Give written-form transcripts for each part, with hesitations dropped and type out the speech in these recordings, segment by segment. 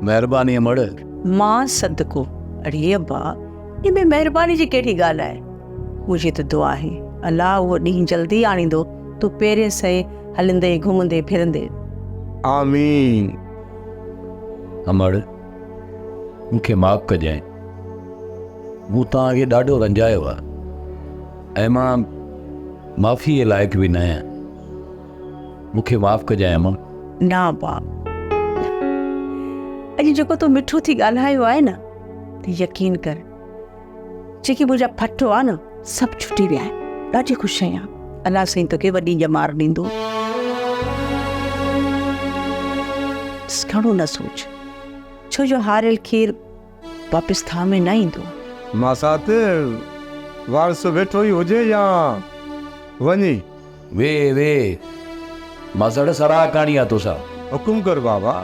مهرباني امڙ. مان صدقو. اڙي ابا، ان ۾ مهرباني جي ڪهڙي ڳالهه آهي. منهنجي ته دعا آهي، الله اهو ڏينهن جلدي آڻيندو، تون پيرين سئين هلندين گهمندين ڦرندين. آمين. امڙ، مون کي معاف ڪجانء. مون توهان کي ڏاڍو رنجايو آهي ۽ مان معافيء جي لائق به ناهيان. مون کي معاف ڪجانء امان. نه ابا، اڄ جيڪو تو مٺو ٿي ڳالهايو آهي نه، ته يقين ڪر جيڪي منهنجا ڦٽ هئا نه، سڀ ڇٽي ويا آهن. ڏاڍي خوش آهيان. الله سائين توکي وڏي ڄمار ڏيندو. بس گهڻو نه سوچ، ڇو جو هاريل کير واپس ٿانء ۾ نه ايندو. ماسات، وارث ويٺو ئي هجي يا وڃي؟ وي وي، ماسڙ صلاح ڪرڻي آ توسان. حڪم ڪر بابا،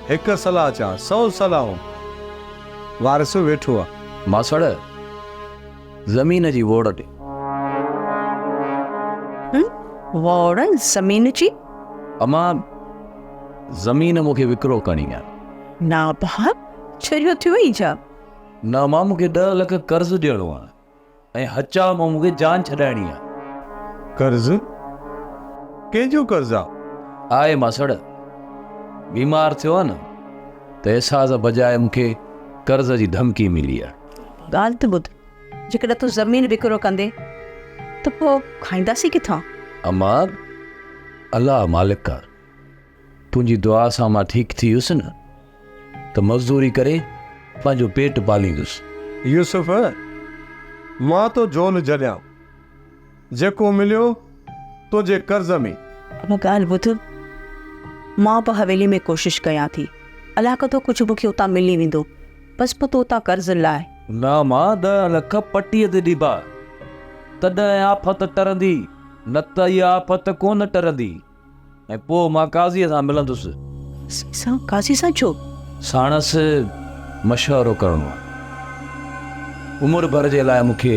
هڪ صلاح ڇا سئو صلاحون، وارث ويٺو آ. ماسڙ، زمين جي ووڙ ڏي. ووڙ زمين جي؟ امان، زمين مون کي وڪرو ڪرڻي آ. نه ڀاء، چريو ٿيو آهين ڇا؟ نه امان، مون کي ڏهه لک قرض ڏيڻو آ. ۽ هچاء مان مون کي جان ڇڏائڻي آ. قرض؟ ڪنهن جو قرض آ؟ آء ماسڙ، بيمار ٿيو آ نه ته احساس بجاء مون کي قرض جي ڌمڪي ملي آ. ڳالهه ته ٻڌ، جيڪڏهن تون زمين وڪرو ڪندين ته پوء کائينداسين ڪٿان؟ امان، الله مالڪ آ. تنهنجي دعا سان مان ٺيڪ ٿي ويس نه ته مزدوري ڪري پنهنجو پيٽ پاليندس. يوسف، مان تو جهول جهليان، جيڪو مليو تنهنجي قرض ۾. ابا ڳالهه ٻڌ، مان به حويلي ۾ ڪوشش ڪيان ٿي، الاء ڪٿو ڪجهه مون کي اتان ملي ويندو، بس پوء تون اتان قرض لاهه. نه مان ڏهه لک پٽيء تي ڏبا، تڏهن آفت ٽرندي، نه ته اها آفت ڪونه ٽرندي. ۽ پوء مان قاضيء سان ملندس. قاضي سان؟ قاضي سان ڇو؟ ساڻس مشورو ڪرڻو آهي. عمر ڀر جي لاء مون کي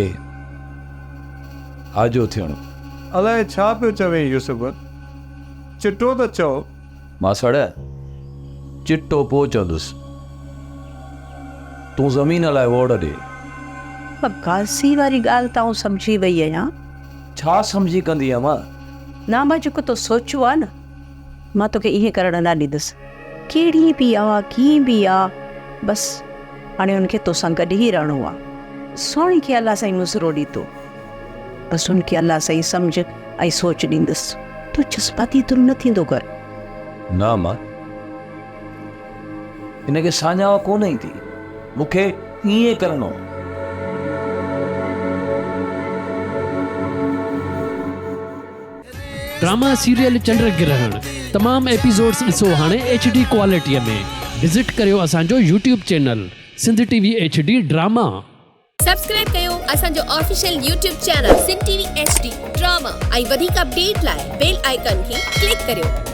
آجو ٿيڻو. الائي ڇا پيو چوين يوسف، چٽو ته چئو. ماسڙ، چٽو پوء چوندس. تون زمين لاء ووڙ ڏي. پر قاضي واري ڳالهه ته آئون سمجهي وئي آهيان. ڇا سمجهي ڪندينء امان؟ نه مان جيڪو تو سوچيو آ نه مان توکي ائين ڪرڻ نه ڏيندس. ڪهڙي به آ ڪيئن به آ بس هاڻي هن کي توسان گڏ ئي رهڻو آ. سهڻي کي الله سائين مزرو ڏيتو بس هن کي الله سائين سمجهه ۽ سوچ ڏيندس. تون جذباتي ايترو نه ٿيندو ڪر. نه امان هن کي ساڃاهه ڪونه ايندي. مون کي ائين ڪرڻو آ. ڊراما سيريل چنڊ گرهڻ تمام ايپيسوڊس ڏسو هاڻي ايڇ ڊي ڪوالٽي ۾ وزٽ ڪريو اسان جو YouTube channel Sindh T V H D drama. Subscribe ڪيو اسان جو official YouTube channel Sindh T V H D drama ۽ وڌيڪ اپڊيٽ لاء بيل آئيڪان کي ڪلڪ ڪريو.